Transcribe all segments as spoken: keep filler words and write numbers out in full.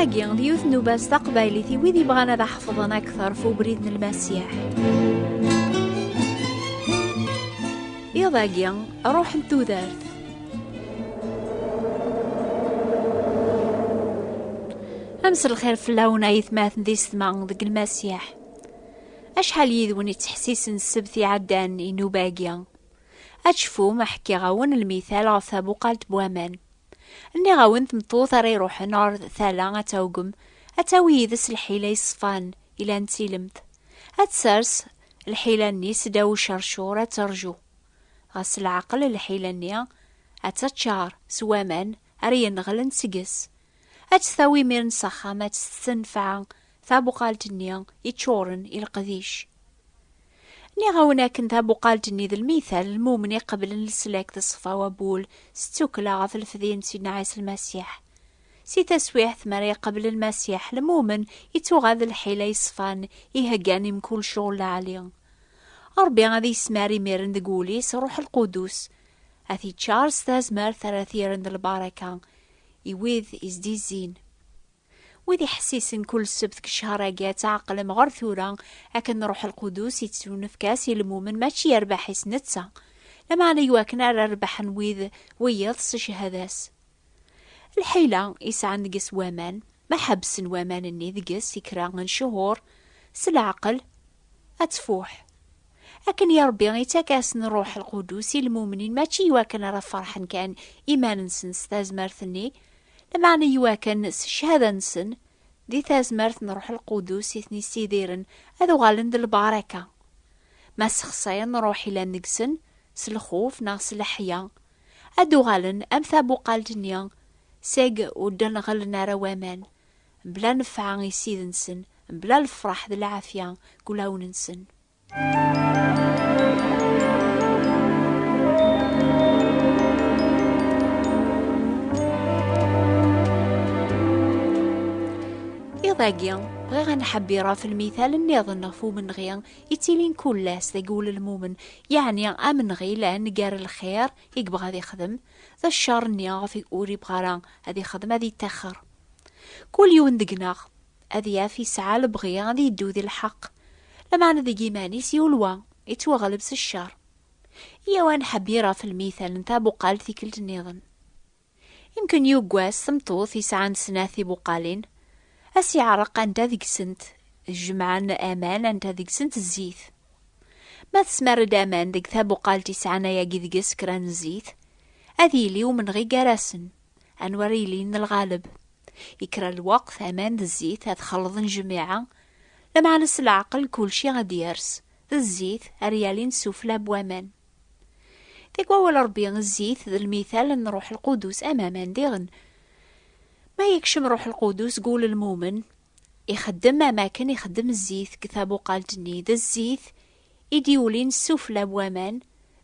Agi d yiwet n ubas taqbaylit i wid yebɣan ad ḥefḍen akteṛ f ubrid n Lmasiḥ. Iḍ-agi, ruḥ n tudert. Amselxir fell-awen, ay atmaten d isetma deg Lmasiḥ. Acḥal yid-wen ittḥessisen ssebt iɛeddan i nnuba-agi? Ad tecfum, ḥkiɣ-awen lmital ɣef tabuqalt n waman. Nniɣ-awen tmeṭṭut ara iruḥen ɣer tala ad tawgem, ad tawi yid-s lḥila yeṣfan, ilan d tilemt. Ad tsers lḥila-nni s ddaw ucercur, ad terju. Ɣas leɛqel lḥila-nni, ad tt-ččar s waman ara yenɣlen seg-s. Ad tt-tawi imiren s axxam, ad tt-tessenfeɛ tabuqalt-nni iččuren i leqdic. Nniɣ-awen akken tabuqalt-nni d lmital n lmumen iqeblen leslak d ṣṣfa wabul s ttukla ɣef lefdi n Sidna Ɛisa Lmasiḥ. Si taswiɛt mi ara iqebl Lmasiḥ, lmumen ittuɣal d lḥila yeṣfan iheggan i mkul ccɣel lɛali. Ṛebbi ad yesmar imiren deg wul-is Ṛuḥ Lqudus, ad t-iččar s tazmert ara t-yerren d lbaraka i wid izdizzin. Wid iḥessisen kul ssebt deg ccher-agi, ad tɛeqlem ɣer tura akken Ṛuḥ Lqudus ittunefk-as i lmumen, mačči yerbeḥ-is netta, lameɛna iwakken ara rebḥen wid wiyiḍ s cchada-s. Lḥila isɛan deg-s waman, ma ḥebsen waman-nni deg-s i kra n cchur, s leɛqel, ad tfuḥ. Akken i Ṛebbi ittak-asen Ṛuḥ Lqudus i lmumnin, mačči iwakken ara ferḥen kan iman-nsen s tazmert-nni, lameɛna iwakken s cchada-nsen, di tazmert n Ṛuḥ Lqudus i ten-issidiren, ad uɣalen d lbaraka. Ma ssexsayen ṛṛuḥ ilan deg-sen, s lxuf neɣ s leḥya, ad uɣalen am tabuqalt-nni seg ur d-nɣellen ara waman, mebla nnfeɛ i ssid-nsen, mebla lefṛaḥ d lɛafya deg ulawen-nsen. Iḍ-agi, bɣiɣ ad nḥebbi ɣef lmital nniḍen ɣef umenɣi yettilin kul ass deg wul n lmumen, yeɛni amenɣi yellan gar lxir i yebɣa ad ixdem d ccer-nni ɣef ur yebɣa ara ad ixdem, ad yettaxer. Kul yiwen deg-neɣ ad yaf yesɛa lebɣi ad yeddu di lḥeqq, lameɛna deg yiman-is yulwa, yettwaɣleb s ccer. Yyaw ad nḥebbi ɣef lmital n tabuqalt tikkelt nniḍen. Imken yuggas tameṭṭut yesɛan snat tibuqalin, ad s-yeɛreq anda deg-sent jemɛen aman, anda deg-sent zzit. Ma tesmar-d aman deg tabuqalt yesɛan ayagi deg-s kra n zzit, ad yili umenɣi gar-asen, anwa ara yilin d lɣaleb. Ikra lweqt, aman d zzit ad xelḍen jmiɛa, lameɛna s leɛqel kulci ad d-yers, d zzit ara yalin sufella n waman. Deg wawal Ṛebbi, zzit d lmital n Ṛuḥ Lqudus am aman diɣen. Ma yekcem Ṛuḥ Lqudus deg wul n lmumen, ixeddem am akken ixeddem zzit deg tabuqalt-nni, d zzit i d-yulin sufella n waman,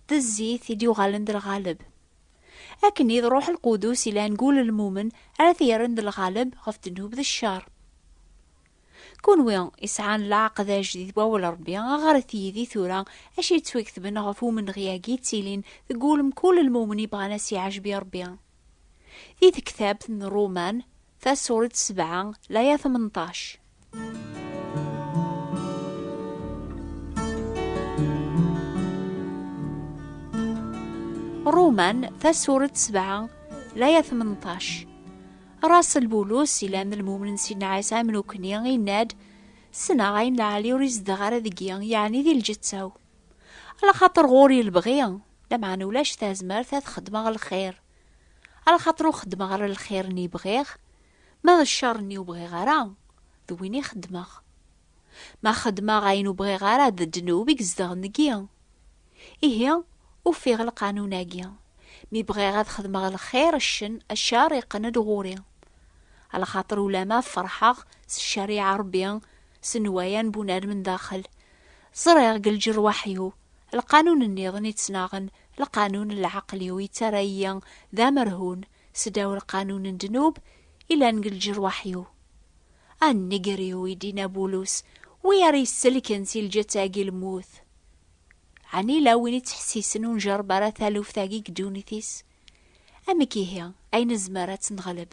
d zzit i d-yuɣalen d lɣaleb. Akken i d Ṛuḥ Lqudus ilan deg wul n lmumen ara t-yerren d lɣaleb ɣef ddnub d ccer. Kunwi isɛan leɛqed ajdid n wawal Ṛebbi, ɣret yid-i tura acu yettwaketben ɣef umenɣi-agi yettilin deg wul mkul lmumen yebɣan ad s-yeɛjeb i Ṛebbi. Di tektabt n Ṛuman, tasuret sebɛa, laya tmenṭac. Ṛuman, tasuret sebɛa, laya tmenṭac. Raṣel Bulus, ilan d lmumen n Sidna Ɛisa am nekni, yenna-d: "Ssneɣ ayen lɛali ur izeddeɣ ara deg-i, yeɛni di lǧetta-w. Alaxaṭer ɣur-i lebɣi, lameɛna ulac tazmert ad xedmeɣ lxir. Alaxaṭer ur xeddmeɣ ara lxir-nni bɣiɣ, ma d ccer-nni ur bɣiɣ ara, d win i xeddmeɣ. Ma xeddmeɣ ayen ur bɣiɣ ara, d ddnub i izedɣen deg-i. Ihi, ufiɣ lqanun-agi. Mi bɣiɣ ad xedmeɣ lxir, ccen, ccer iqqen-d ɣur-i. Alaxaṭer ulama ferḥeɣ s ccariɛa Ṛebbi, s nnwaya n bunadem n daxel. Ẓriɣ deg lǧerwaḥ-iw, lqanun nniḍen i ttnaɣen, lqanun n lɛaqel-iw yettarra-iyi d amerhun, seddaw lqanun n ddnub, ilan deg lǧerwaḥ-iw. A nnger-iw, i d-yenna Bulus, wi ara yesselken si lǧetta-agi lmut? Ɛni yella win ittḥessisen ur njerreb ara taluft-agi deg ddunit-is? Amek ihi ay nezmer ad tt-neɣleb?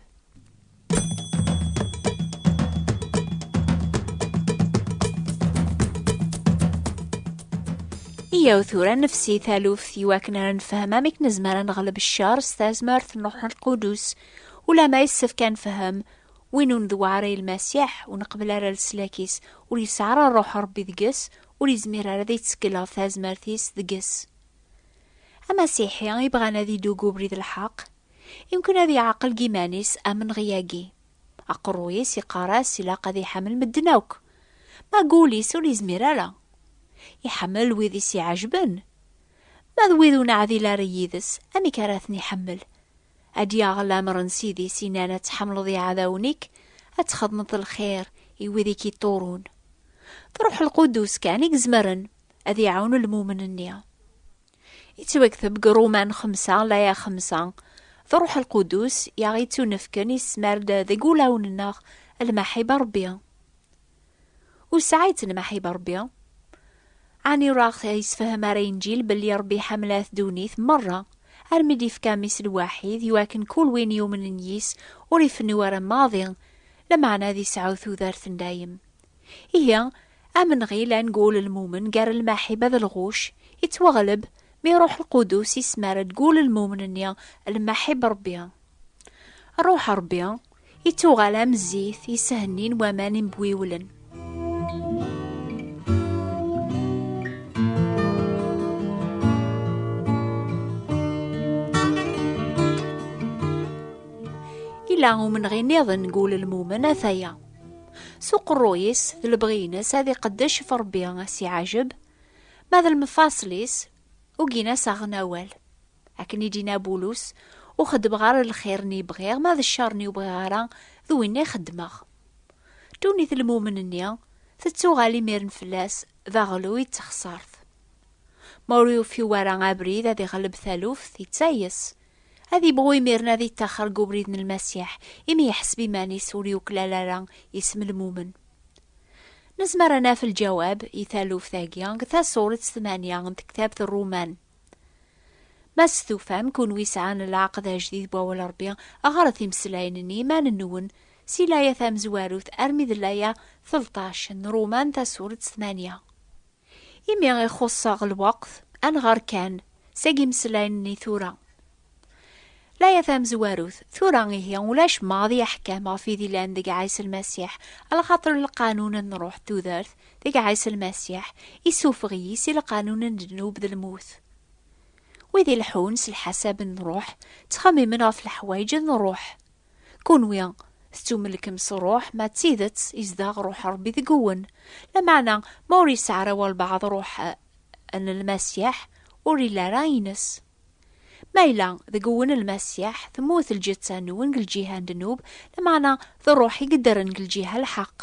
Yaw tura nefsi taluft i wakken ara nefhem amek nezmer ad neɣleb ccer s tazmert n Ṛṛuḥ Lqudus, ulama yessefk ad nefhem win ur ndewwer ara i Lmasiḥ, ur neqbel ara leslak-is, ur yesɛi ara Ṛṛuḥ Ṛebbi deg-s, ur yezmir ara ad yettekkel ɣef tazmert-is deg-s. Amasiḥi ibɣan ad iddu deg ubrid n lḥeqq, imken ad yeɛqel deg iman-is amenɣi-agi. Aqerruy-is iqqar-as ilaq ad iḥemmel medden akk. Ma deg wul-is ur yezmir ara. Iḥemmel wid i s-iɛejben. Ma d wid ur neɛdil ara yid-s, amek ara ten-iḥemmel? Ad d-yaɣ lamer n Sidi-s inan ad tḥemmleḍ iɛdawen-ik, ad txedmeḍ lxir i wid i k-iṭurun. D Ṛṛuḥ Lqudus kan i izemren ad iɛawen lmumen-nni. Yettwakteb deg Ṛuman xemsa, laya xemsa, d Ṛṛuḥ Lqudus i aɣ-yettunefken yesmar-d deg wulawen-nneɣ lmaḥiba Ṛebbi. Ur sɛayet lmaḥiba Ṛebbi? Ɛni ur aɣ-yessefhem ara Inǧil belli Ṛebbi iḥemmel at ddunit merra, armi d-ifka mmi-s lwaḥid, iwakken kul win yumnen yis ur ifennu ara maḍi, lameɛna ad isɛu tudert n dayem? Ihi, amenɣi lan deg wul lmumen gar lmaḥiba d lɣuc, ittwaɣleb mi Ṛuḥ Lqudus ismar-d deg wul lmumen-nni lmaḥiba Ṛebbi. Ṛuḥ Ṛebbi ittuɣal am zzit i s-hennin waman imbiwlen. Ila umenɣi nniḍen deg wul lmumen ataya. S uqerruy-is d lebɣi-ines ad iqeddec ɣef Ṛebbi a s-iɛajeb, ma d lmefaṣel-is ugin-as aɣen awal. Akken i d-yenna Bulus, ur xeddmeɣ ara lxir-nni bɣiɣ, ma d ccer-nni ur bɣiɣ ara, d winna i xeddmeɣ. Ddunit n lmumen-nni tettuɣal imiren fell-as d aɣluy d texṣart. Ma ur yufi wara abrid ad iɣleb taluft, ittayes. Ad ibɣu imiren ad ittaxer deg ubrid n Lmasiḥ, imi yeḥseb iman-is ur yuklal ara isem lmumen. Nezmer ad naf lǧawab i taluft-agi deg tasuret tmanya n tektabt n Ṛuman. Ma s tufam, kunwi sɛan lɛaqed ajdid n wawal Ṛebbi, ɣret imeslayen-nni iman-nwen, si laya tamezwarut armi d laya telṭac n Ṛuman tasuret tmanya. Imi ixuṣ-aɣ lweqt, ad nɣer kan seg imeslayen-nni tura. Laya tamezwarut, tura ihi ulac maḍi aḥkam ɣef wid ilan deg Ɛisa Lmasiḥ, alaxaṭer lqanun n ṛṛuḥ n tudert deg Ɛisa Lmasiḥ isuffeɣ-iyi si lqanun n ddnub d lmut. Wid ileḥḥun s lḥasab n ṛṛuḥ, ttxemmimen ɣef leḥwayeǧ n ṛṛuḥ. Kunwi tettumellkem s ṛṛuḥ, ma d tidet izdeɣ ṛṛuḥ n Ṛebbi deg-wen. Lameɛna, ma ur yesɛi ara walbeɛḍ ṛṛuḥ, eh, n Lmasiḥ, ur illi ara ines. Ma yella deg-wen Lmasiḥ, temmut lǧetta-nwen deg lǧiha n ddnub, lameɛna d ṛṛuḥ i yeddren deg lǧiha n lḥeqq.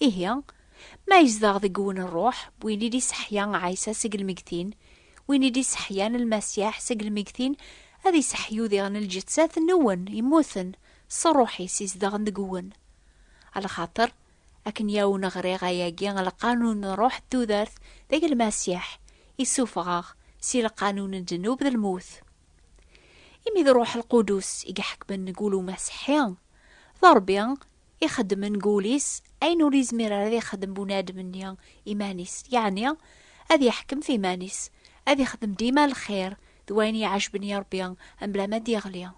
Ihi, ma yezdeɣ deg-wen ṛṛuḥ, win i d-iseḥya Ɛisa seg lmegtin, win i d-iseḥyan Lmasiḥ seg lmegtin, ad iseḥyu diɣen lǧettat-nwen immuten s ṛṛuḥ-is izedɣen deg-wen. Alaxaṭer, akken yawen ɣriɣ ayagi, lqanun n ṛṛuḥ n tudert deg Lmasiḥ, isuffeɣ-aɣ si lqanun n ddnub d lmut. Imi d Ṛṛuḥ Lqudus i iḥekmen deg wul umaseḥḥi, d Ṛebbi ixeddmen deg wul-is ayen ur yezmir ara ad ixdem bunadem-nni iman-is, yeɛni ad yeḥkem f iman-is, ad ixdem dima lxir d wayen iɛejben i Ṛebbi, mebla ma d-yeɣli.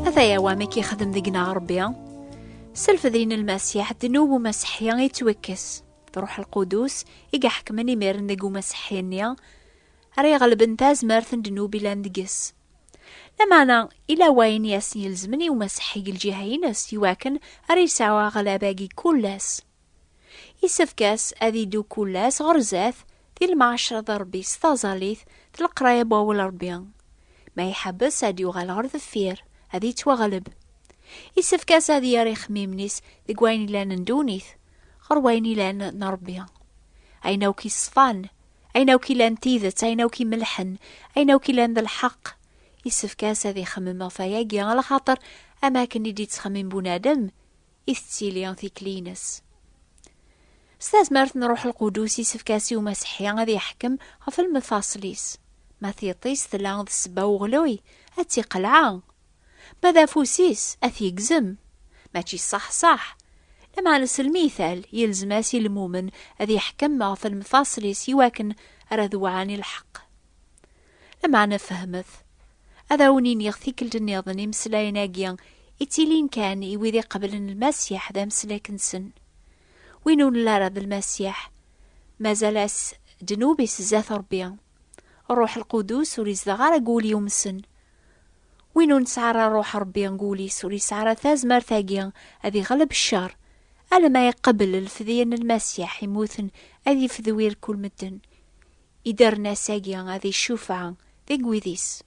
Ataya wamek ixdem deg-neɣ Ṛebbi. S lfeḍl n Lmasiḥ, ddnub umaseḥḥi yettwakkes. D Ṛuḥ Lqudus i iḥekmen imiren deg umaseḥḥi-nni, ara iɣelben tazmert n ddnub ilan deg-s. Lameɛna, ila wayen i asen-ilezmen i umaseḥḥi deg lǧiha-ines, iwakken ara yesɛu aɣlab-agi kul ass. Isefk-as ad iddu kul ass ɣer zdat di lemɛacra d Ṛebbi s taẓallit d leqraya n wawal Ṛebbi. Ma iḥebbes, ad yuɣal ɣer deffir, ad yettwaɣleb. Isefk-as ad yerr ixemmimen-is deg wayen ilan n ddunit, ɣer wayen ilan n Ṛebbi. Ayen akk iṣfan, ayen akk ilan d tidet, ayen akk imelḥen, ayen akk ilan d lḥeqq, isefk-as ad ixemmem ɣef wayagi, alaxaṭer am akken i d-ittxemmim bunadem, i tettili tikli-ines. S tazmert n Ṛuḥ Lqudus, isefk-as i umaseḥḥi ad yeḥkem ɣef lmefaṣel-is. Ma tiṭ-is tella d ssebba uɣluy, ad tt-iqelɛa, ma d afus-is ad t-yegzem. Mačči ṣṣaḥ ṣṣaḥ. Lameɛna s lmital, yelzem-as i lmumen ad yeḥkem ɣef lmefaṣel-is iwakken ara d-wɛan i lḥeqq. Lameɛna fehmet, ad awen-iniɣ tikkelt nniḍen imeslayen-agi ittilin kan i wid iqeblen Lmasiḥ d ameslak-nsen. Win ur nelli ara d Lmasiḥ, mazal-as ddnub-is zdat Ṛebbi. Ṛṛuḥ Lqudus ur izdeɣ ara deg wul yumsen. Win ur nesɛi ara Ṛṛuḥ Ṛebbi deg wul-is ur yesɛi ara tazmert-agi ad iɣleb ccer, alamma iqebl lefdya n Lmasiḥ immuten ad yefdu irkul medden. Idernas-agi ad icufeɛ deg wid-is.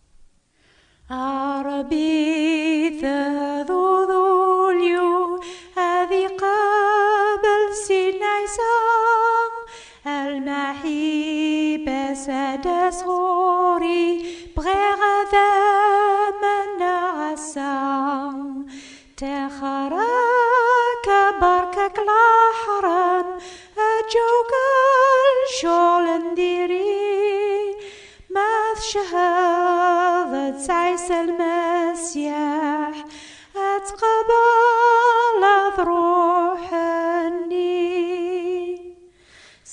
Ṛebbi tedudulyu ad iqabel Sidna Ɛisa, lmaḥiba-s ad d-tas ɣur-i, bɣiɣ ad am-iniɣ ass-a. Ṭixer akka, berka-k leḥram, aǧǧ akk ccɣel n diri, ma tcehdeḍ d Ɛisa Lmasiḥ, ad tqableḍ ṛṛuḥ-nni.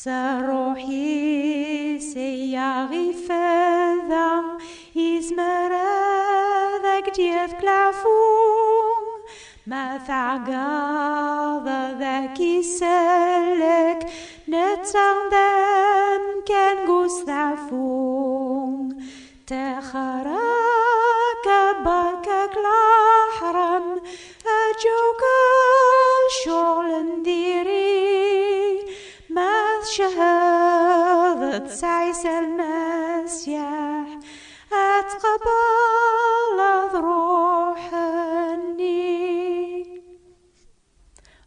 S ṛṛuḥ-is i aɣ-ifda, izmer ad ak-d-yefk leɛfu. Ma tɛeggeḍ ad ak-isellek, netta d amkan n usteɛfu. Ṭixer akka, berka-k leḥram, aǧǧ akk ccɣel n diri, ma tcehdeḍ d Ɛisa Lmasiḥ, ad tqableḍ ṛṛuḥ-nni.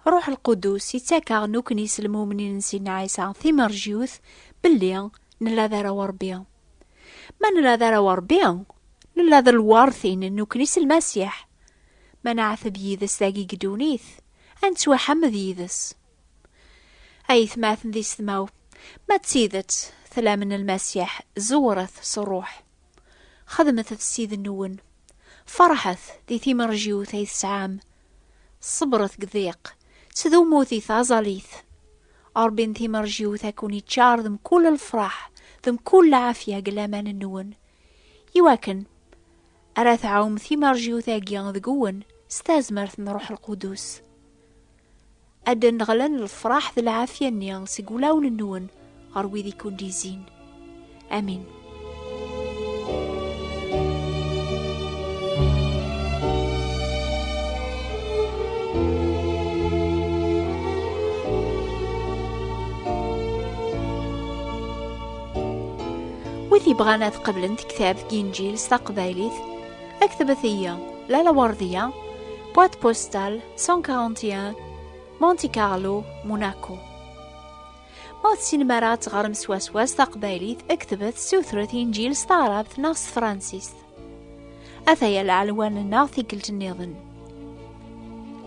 Ṛṛuḥ Lqudus ittak-aɣ nekkni s lmumnin n Sidna Ɛisa timerjiwt belli nella d arraw n Ṛebbi. Ma nella d arraw n Ṛebbi, nella d lwertin nekkni s Lmasiḥ. Ma neɛteb yid-s dagi deg ddunit, ad nettwaḥemmed yid-s. Ay atmaten d yessetma-w, ma d tidet tlamen Lmasiḥ, zewret s ṛṛuḥ. Xedmet ɣef Ssid-nwen. Ferḥet di timerjiwt ay tesɛam. Ṣebret deg ḍiq. Ttdumut di taẓallit. Ṛebbi n timerjiwt ad ken-iččar d mkul lefṛaḥ, d mkul lɛafya deg laman-nwen, iwakken ara tɛum timerjiwt-agi deg-wen s tazmert n Ṛṛuḥ Lqudus. Ad d-nneɣlen lefṛaḥ d lɛafya-nni seg wulawen-nwen ɣer wid i ken-d-izzin. Amin. Wid yebɣan ad qeblen tektabt n Yinǧil s taqbaylit, aktbet-iyi Lalla Werdiya, boîte postale cent quarante et un, Monte Carlo, Monaco. Ma ur tessinem ara ad teɣrem swaswa s taqbaylit, ktbet, ssutret Inǧil s taɛrabt neɣ s tefransist. Ataya lɛelwan-nneɣ tikkelt nniḍen.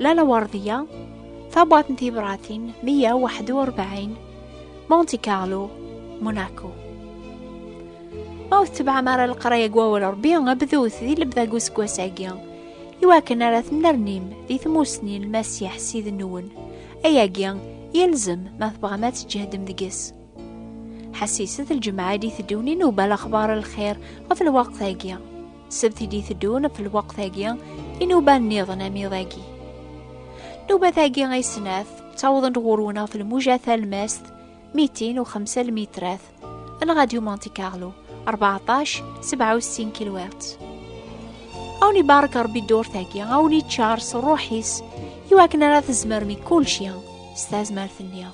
Lalla Werdiya, tabwaṭ n tibratin meyya u waḥed u rebɛin, Monte Carlo, Monaco. Ma ur tettebɛem ara leqraya deg wawal Ṛebbi, bdut di lebda n useggas-agi, iwakken ara tennernim di tmusni n Lmasiḥ Ssid-nwen. Ayagi yelzem ma tebɣam ad tǧehdem deg-s. Ḥessiset lǧemɛa i d-iteddun i nuba Lexbar n Lxir ɣef lweqt-agi. Ssebt i d-iteddun ɣef lweqt-agi i nuba nniḍen am iḍ-agi. Nnubat-agi ay snat ttawḍent ɣur-wen ɣef lmuja talmast mitin u xemsa lmitrat n Radyu Monte Carlo, rbeɛṭac sebɛa u settin kilohertz. A wen-ibarek Ṛebbi ddurt-agi, a wen-iččar s ṛṛuḥ-is, iwakken ara tzemrem i kulci s tazmert-nni.